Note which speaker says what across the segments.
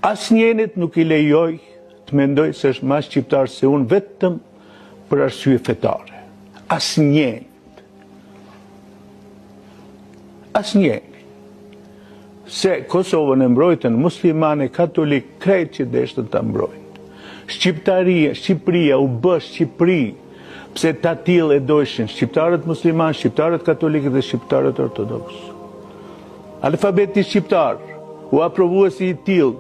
Speaker 1: Asnjënit nuk i lejoj të mendojë se është ma shqiptar se unë vetëm për arsye fetare. Asnjënit. Asnjënit. Se Kosovën e mbrojtën muslimanë e katolikë krejt që deshtën ta mbrojnë. Shqiptaria, Shqipëria u bë Shqipëri pse të atillë e dojshin shqiptarët muslimanë, shqiptarët katolikë dhe shqiptarët ortodoksë. Alfabeti shqiptar u aprovua si i tillë,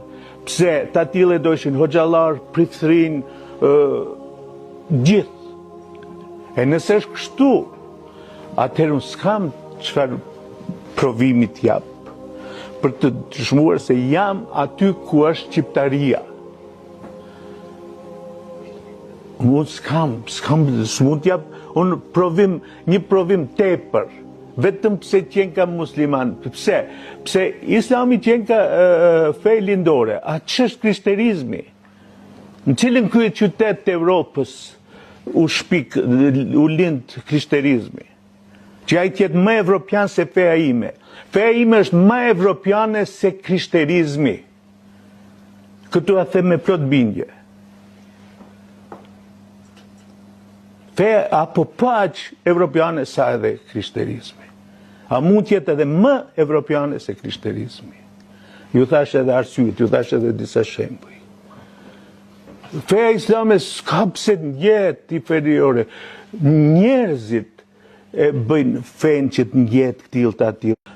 Speaker 1: pse të atillë e dojshin hoxhallarë, priftërinj, gjithë. E nëse është kështu, atëherë unë s'kam çfarë provimi të jap për të dëshmuar se jam aty ku është shqiptaria. Unë s'kam, s'kam, s'mund t'jap, unë provim, një provim tepër, vetëm pse qenka musliman, pse, pse islami qenka fe lindore, a ç'është krishterizmi? Në cilin kryeqytet të Evropës u shpik, u lind krishterizmi? Që ai të jetë më evropian se feja ime. Feja ime është më evropiane se krishterizmi. Këtë e them me plot bindje. Feja apo po aq evropiane sa edhe krishterizmi. A mund të jetë edhe më evropiane se krishterizmi. Ju thashë edhe arsyet, ju thashë edhe disa shembuj. Feja islame s'ka pse të ndjehet inferiore. Njerëzit e bëjnë fenë që të ndjehet këtillë të atillë.